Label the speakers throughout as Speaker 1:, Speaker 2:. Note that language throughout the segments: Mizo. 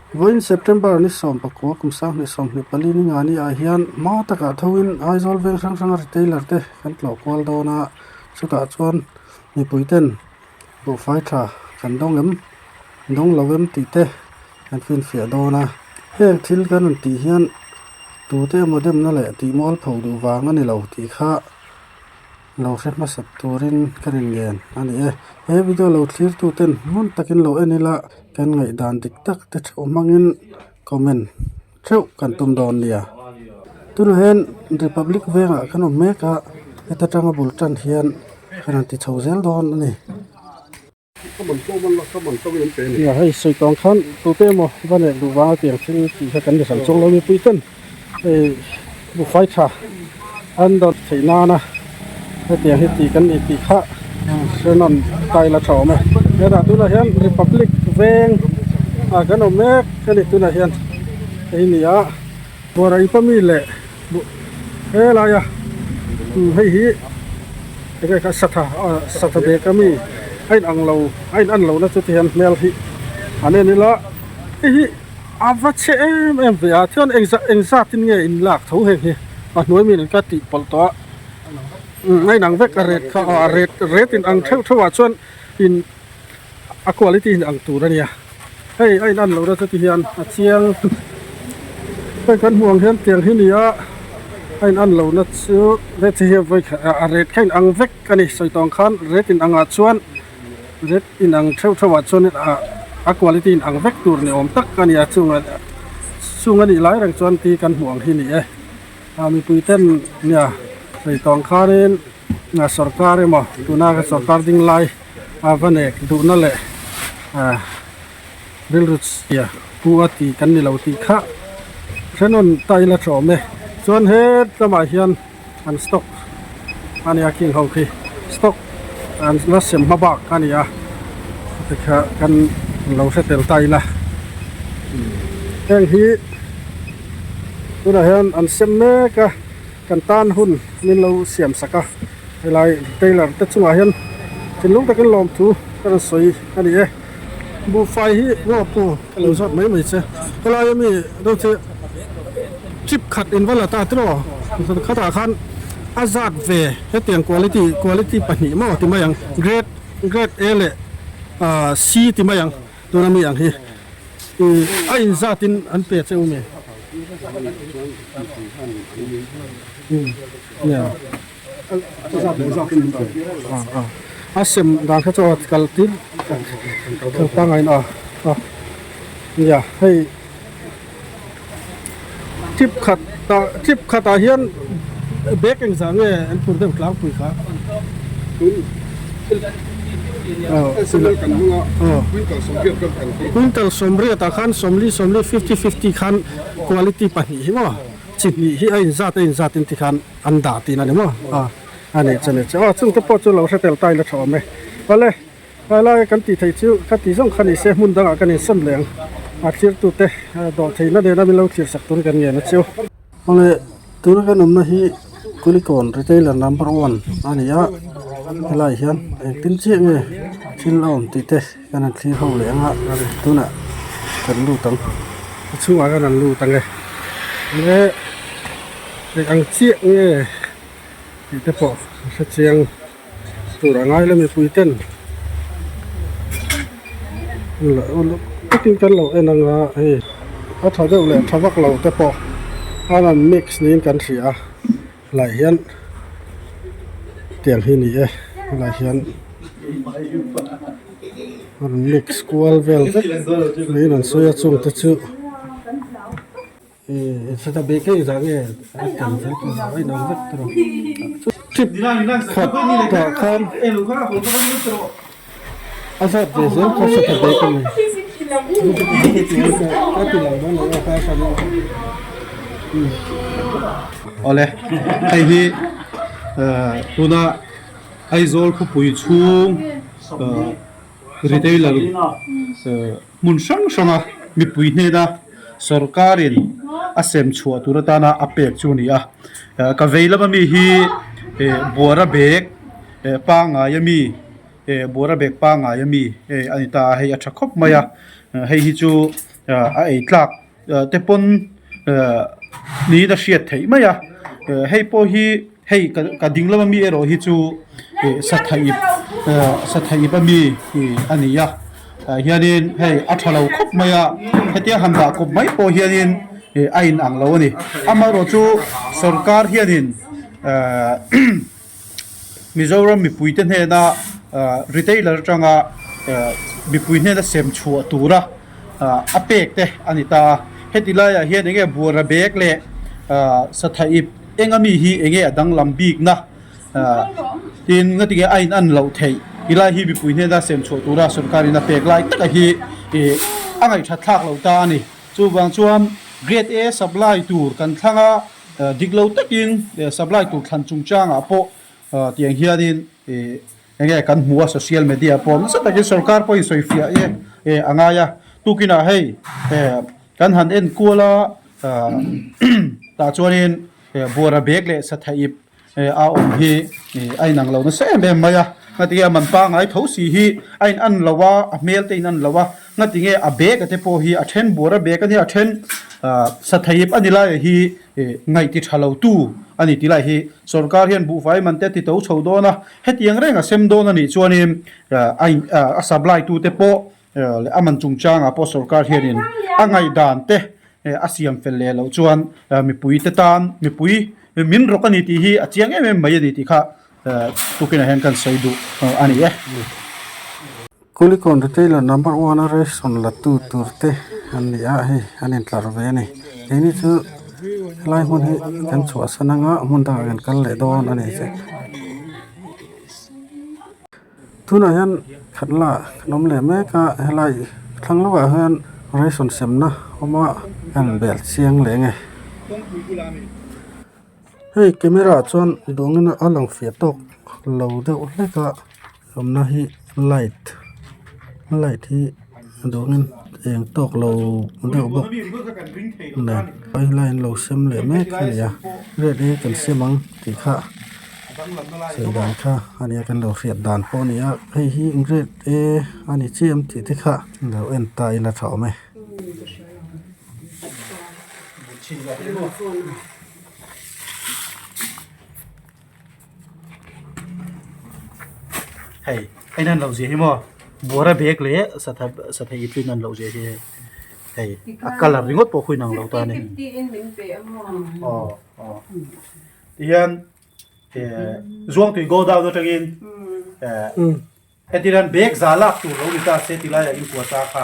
Speaker 1: Vawiin September ni 19 kum 2024 ni nga ni ah hian hma takah thoin Aizawl veng hrang hranga retailer te kan tlawh kual dawn a, chutah chuan mipui ten buhfai tha kan dawng em dawng lo em tih te kan finfiah dawn a. Heng thil kan rawn tih hian tute emaw demna leh tih mualpho duh vang a ni lo tih kha lo hre hmasa turin ka rin ngen a ni e. He video lo thlir tu ten hmun takin lo en ila kan ngaihdan dik tak te theuh hmangin comment theuh kan tum dawn nia. Tunah hian Republic vengah kan awm mek a, heta tanga bul tan hian kan han ti chho zel dawn a ni. Nia hei sawi tawng khan tute emaw va nek duh vanga tiang thil tih kha kan ni hran chuang lo mipui ten hei buhfai tha an dawt theih nana hetiang hi tih kan ni tih kha hre nawn ta ila tha awm e hetah tunah hian republic veng ah kan awm mek a ni tunah hian hei ni a buara ipa mi leh helai a hei hi enge kha satha satha bag a mi a in ang lo a in an lo na chu ti hian hmel hi an en ila hei hi a va chhe em em ve a chuan engzah engzat in nge in lak tho heng hi a hnuai mi in ka tih pawlh tawh a a in ang vek a ret kha a ret ret in ang theuh theuh ah chuan in a quality in ang tur a nia hei a in an loh na chu ti hian a chiang hei kan hmuh ang hian tiang hi ni a a in an loh na chu ret hi vawi khat a ret kha in ang vek a ni sawi tawng khan ret in angah chuan ret in ang theuh theuh ah chuan a quality in ang vek tur ni awm tak a ni a chungah chung a nih lai reng chuan ti kan hmuh ang hi ni e a mipui ten nia sawi tawng khanin sorkar emaw tuna sorkar ding lai. A va nek duhna leh rilru chhia pu a tih kan ni lo tih kha hrenawn ta ila tha awm e. Chuan he lamah hian an stock a nia khing ho khi stock an la sem hma bak a ni a tikha kan lo hre tel ta ila heng hi tunah hian an sem mek a kan tan hun min lo siam sak a. Helai tailor te chungah hian thinlung takin lawmthu ka rawn sawi a ni e. Buhfai hi ngaw pu ka lo zawt mai mai che. Helai ami deuh chu chip khat in va la ta tiraw khatah khan a zat ve hetiang quality quality pahnih maw ti mai ang grade grade A leh C ti mai ang tuna mi ang hi a inzatin an pe che u mi. A sem dan kha chu kal tir kal pangai in a nia hei trip khat ah trip khat ah hian bag engzah nge an phur deuh tlangpui kha quintal sawmriat ah khan sawmli sawmli fifty fifty khan quality pahnih hi maw. Chi hnih hi a inzat a inzat in tikhan an dah tihna ni maw? A a nih chu a nih chu. Aw chungte pawh chu lo hre tel ta ila tha awm e. Awle helai kan tih theih chu ka tih zawng kha ni se hmun dangah kan insawm leh ang. A thlirtute dawh theihna nena min lo thlir sak tur kan ngen a chu. Awle tuna kan awmna hi Kulikawn retailer number one a ni a, helai hian engtin chiah nge thil a awm tih te kan han thlir ho leh ang a, tunah kan lut ang. A chhungah khan an lut ang e. Enge eng ang chiah nge tih te pawh a hre chiang tur a ngai la mipui ten takin kan lo en ang a hei a tha deuh leh tha vak lo te pawh a rawn mix niin kan hria a helaiah hian tiang hi a ni e helaiah hian a rawn mix kual vel vek niin an sawi a chungte chu. Trip khat tah khan a zat ve zel kha satha bag a ni ka ti lang dawn lo a kha
Speaker 2: Awle hei hi tuna Aizawl khawpui chhung retailer hmun hrang hranga mipui hnena sorkarin a sem chhuah tur atana a pek chu a ni a ka vei lama mi hi buara bag pangngai ami buara bag pangngai ami a ni ta a hei a tha khawp mai a hei hi chu. a ei tlak te pawn niin a hriat theih mai a hei pawh hi hei ka ding lama mi erawh hi chu satha ip satha ip ami a ni a tah hianin hei a tha lo khawp mai a hetia han dah kawp mai pawh hianin a in ang lo a ni amaherawhchu sorkar hianin ehh. Mizoram mipuite hnena retailer atanga mipui hnena sem chhuah tura a pek te a ni ta a, heti laiah hian enge buara bag leh satha ip eng ami hi enge a danglam bikna tin ngatinge a in an loh theih tilai hi mipui hnena sem chhuah tura sorkarin a pek lai taka hi a ngaihthat thlak loh ta a ni. Chuvang chuan Grade A supply tur kan thlang a. Dik lo takin supply tur thlan chungchangah pawh tiang hianin eng nge kan hmu a, social media pawh nasa takin sorkar pawhin sawifiah e a ngai a. Tukinah hei kan han en kual a, tah chuanin buara bag leh satha ip a awm hi a inang lo nasa em em mai a. Ngatinge a man pangngai tho si hi a in an lo a, a hmel te in an lo a. Ngatinge a bag a te pawh hi a then buar a bag a nia a then sathaip a ni lai hi ngaih ti tha lo tu a ni tih lai hi sorkar hian buhfai man te a ti to chho dawn a, hetiang reng a sem dawn a nih chuanin a in a supply tu te pawh leh a man chungchangah pawh sorkar hianin a ngaihdan te a siam fel leh loh chuan mipui te tan mipui min rawk a ni tih hi a chiang em em mai a ni tih kha tukinah hian kan sawi duh a ni e.
Speaker 1: Kulikawn retailer number one a ration la tu tur te an ni a hei an intlar ve a ni keini chu helai hmun hi kan chhuahsan anga hmun dangah kan kal leh dawn a ni che tunah hian khatla kan awm leh mek a helai thlang lawkah hian ration semna awm a kan bel chiang leh nge. Hei camera ah chuan duangin a lang fiah tawk lo deuh hlek a awmna hi light light hi duangin eng tawk lo deuh bawk nen helai an lo sem leh mek a ni a red hi kan sem ang tih kha sawi dan kha a nia kan lo hriat dan pawh a ni a hei hi red e a ni chiam tih te kha lo en ta ila tha awm e.
Speaker 2: Hei hei nan loh zia hi maw buara bag leh satha satha ip hi nan loh zia hi hei a colour ringawt pawh khawi nang lo ta a ni aw aw tihian eh zuangtui go down atangin eh. Heti hian bag za lak tur lo ni ta se ti laiah in kuata kha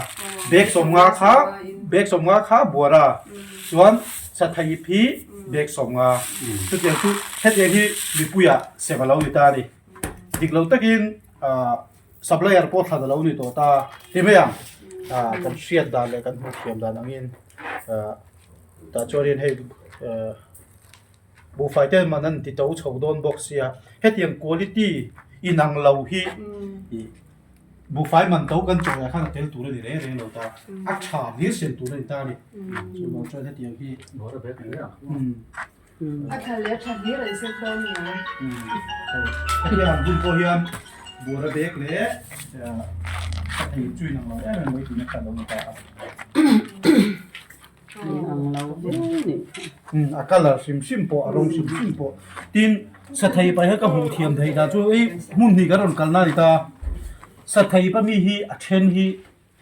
Speaker 2: bag sawmnga kha bag sawmnga kha buara chuan sathaip hi bag sawmnga chutiang chu hetiang hi mipuiah sem a lo ni ta a ni dik lo takin ah supplier pawh thlan a lo ni tawh ta ti mai ang ah kan hriat dan leh kan hmuh thiam dan angin ah tah chuanin hei ah. Buhfai te man an ti to chho dawn bawk sia, hetiang quality inang lo hi buhfai man to kan chawhah khan a tel tur a ni reng reng lo ta, a tha hlir sem tur a ni ta a ni. Chuvang chuan hetiang hi
Speaker 3: A tha leh a tha hlir an set dawn ni ang.
Speaker 2: Hetiang ang hun pawh hian buara bag leh a thei chu inang lo em em mai tihna kha a lo ni ta a. A colour hrim hrim pawh a rawng hrim hrim pawh tin sathei pah hian ka hmuh thiam theih dan chu ei hmun hnih kan rawn kalna a ni ta sathei pa mi hi a then hi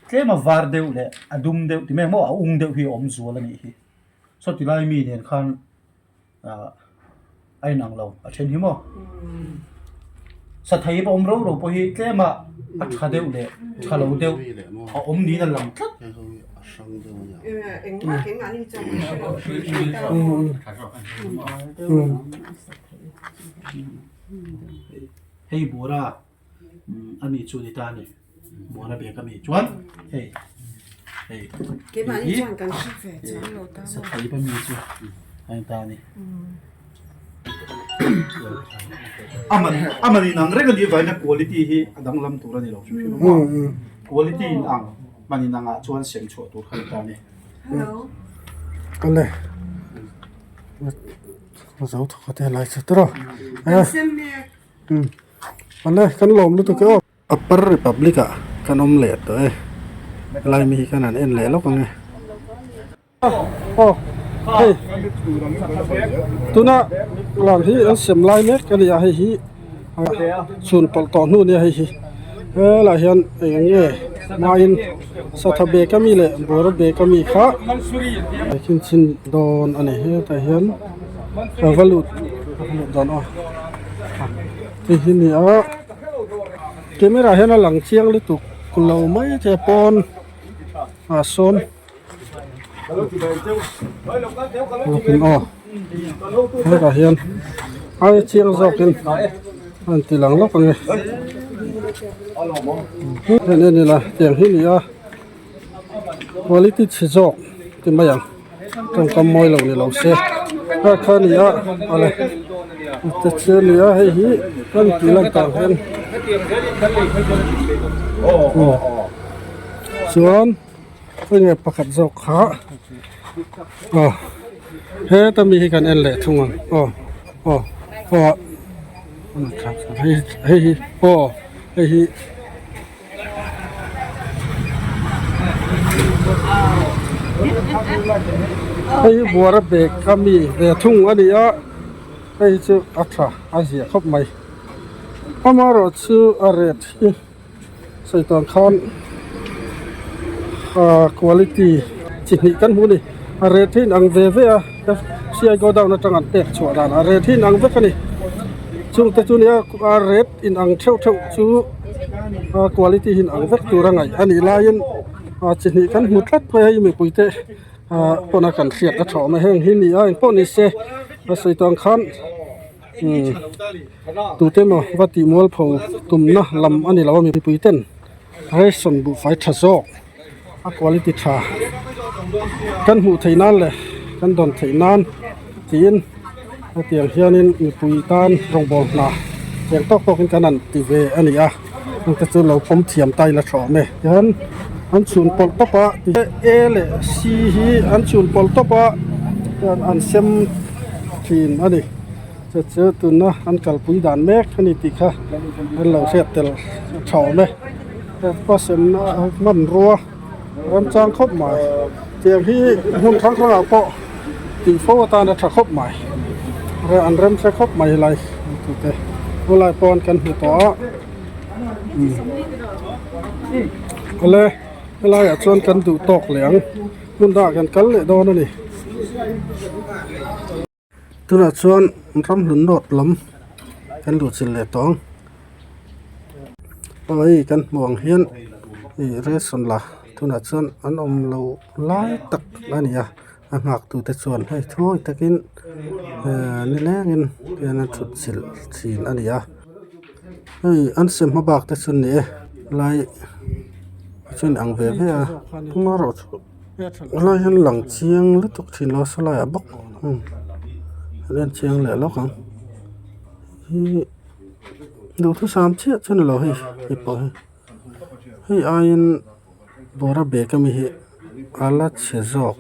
Speaker 2: tlem a var deuh leh a dum deuh ti mai ang maw a ung deuh hi a awm zual a nih hi saw ti lai mi nen khan ah a inang lo a then hi maw sathei pawh awm ro ro pawh hi tlem a a tha deuh leh tha lo deuh a awm niin a lang tlat. Hei bura a mi chu ni ta a ni bura bag a mi chuan hei hei hi sathei a mi chu a ni ta a ni a man a man inang reng a nih avangin a quality hi a danglam tur a ni lo hrim hrim a quality inang man inang ah chuan sem chhuah tur kha a ni ta a ni.
Speaker 1: Awle. Zo thawk a te lai chu tawrh a. Awle kan lawm lutuk e aw. Upper Republic ah kan awm leh tawh e. Helai mi hi kan han en leh lawk ang e. Aw hei tuna lang hi an sem lai mek a ni a hei hi chhun pawlh tawh hnu nia hei hi helaiah hian eng nge hmain satha bag ami leh bawra bag ami kha khin chhin dawn a ni hetah hian a va lut a va lut dawn aw hei hi a ni a camera ah hian a lang chiang lutuk lo mai te pawn ah sawn. Aw hetah hian ai chiang zawkin a rawn ti lang lawk ang e heng en ila tiang hi a ni a quality chhe zawk ti mai ang tawngkam mawi lo ni lo se a kha a ni a awle te chu a ni a hei hi a rawn tih lan tah hian chuan. Enge pakhat zawk kha aw heta mi hi kan en leh thung ang aw aw aw hei hei hi aw hei hi. Hei hi buara bag a mi ve thung a ni a hei hi chu a tha a zia khawp mai amaherawhchu a rate hi. Sawi tan khan ah quality chi hnih kan hmu a ni a rate hi a inang ve ve a C I godown atang an pek chhuah dan a rate hi a inang vek a ni chung te chu nia a rate inang theuh theuh chu a quality hi inang vek tur a ngaih a nih laiin ah chi hnih kan hmu tlat mai a hei mipui te ah pawn a kan hriat a tha awm a heng hi ni a engpawh ni se a sawi tan khan. Umm tute emaw va tih mualpho tumna lam a ni lo a mipui ten ration buhfai tha zawk a quality tha kan hmuh theih nan leh kan dawn theih nan tiin hetiang hianin mipui tan rawngbawl hna eng tawk tawkin kan han ti ve a ni a hengte chu lo pawm thiam ta ila tha awm e tihian an chhun pawlh tawp a A leh C hi an chhun pawlh tawp a an sem. Thin a ni. Chu chu tuna an kalpui dan mek a ni tih kha an lo hriat tel tha awm e. Pa semna hmanrua remchang khawp mai. Tiang hi hmun hrang hrangah pawh tih fo atan a tha khawp mai. An rem hre khawp mai helai tute helai pawn kan hmu tawh a. Awle helaiah chuan kan duh tawk leh ang. Hmun dangah kan kal leh dawn a ni. Tunah chuan ramhlun nawt lam kan luh chilh leh tawh ang. Aw hei kan hmuh ang hian ih ration la tunah chuan an awm lo lai tak a ni a a nghak tu te chuan hei thuawi takin ehh nilengin hian an thut chilh thin a ni a hei an sem hma bak te chu ni e lai chuan ang ve ve a amaherawhchu. Helai hian lang chiang lutuk thin lo a sawlai ah bawk an en chiang leh lawk ang hi duhthusam chiah chu ni lo hei hei pawh hi hei aiin bawra bag ami hi a la chhe zawk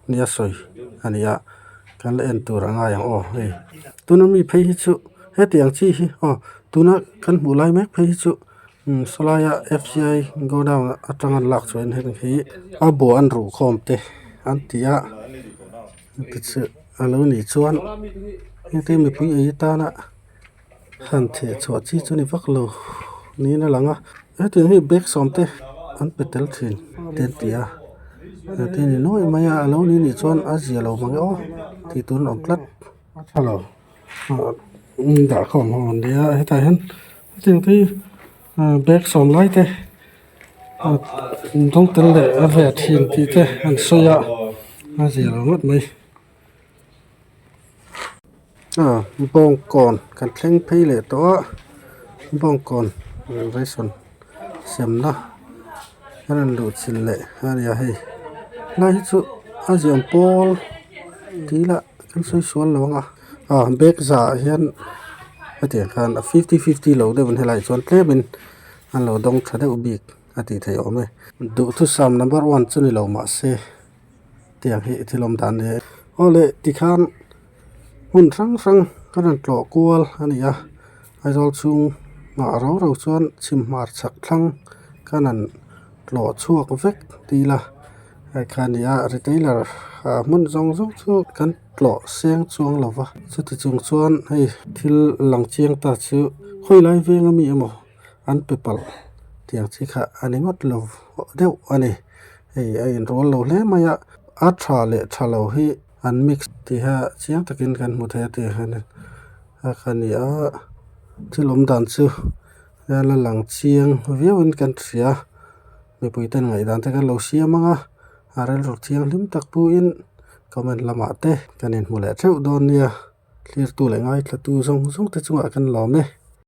Speaker 1: nia sawi a ni a kan la en tur a ngai ang aw hei tuna mi phei hi chu hetiang chi hi aw tuna kan hmuh lai mek phei hi chu. Umm sawlaia F C I godown atanga an lak chhuah in heng hi a buah an ruh khawm te an ti a tichu a lo nih chuan heti mipui ei atana han theh chhuah chi chu ni vak lo niin a lang a hetiang hi bag sawm te an pe tel thin te an ti a heti a ni nuai mai a a lo ni nih chuan a zia lo mang e aw tih tur an awm tlat a tha lo. Dah khawm ho an nia hetah hian hetiang te hi bag sawm lai te dawng tel leh a ve thin tih te an sawi a a zir lo ngawt mai ah bawngkawn kan thleng phei leh tawh a bawngkawn ration semna a rawn luh chilh leh a nia hei helai hi chu a ziah pawl tih lah. Kan sawi sual lo ang a ah bag zah ah hian hetiang khan a fifty fifty lo deuh in helaiah chuan tlem in an lo dawng tha deuh bik a tih theih awm e duhthusam number one chu ni lo mahse tiang hi thil awm dan a ni aw le tikhan hmun hrang hrang kan rawn tlawh kual a ni a Aizawl chhung ah rau rau chuan chhim hmar chhak thlang kan han tlawh chhuak vek ti ila. Hei kha a ni a retailer ah hmun zawng zawng chu kan tlawh seng chuang lo va chuti chung chuan hei thil lang chiang ta chu khawi lai veng ami emaw an pe palh tiang chi kha a ni ngawt lo deuh a ni hei a inrual lo hle mai a a tha leh tha lo hi an mix tiha chiang takin kan hmu thei a tiang hianin a kha a ni a thil awm dan chu a la lang chiang viauin kan hria mipui ten ngaihdan te kan lo siam ang a a rilru thianghlim tak puiin comment lamah te kan inhmu leh theuh dawn nia thlirtu leh ngaithla tu zawng zawng te chungah kan lawm e.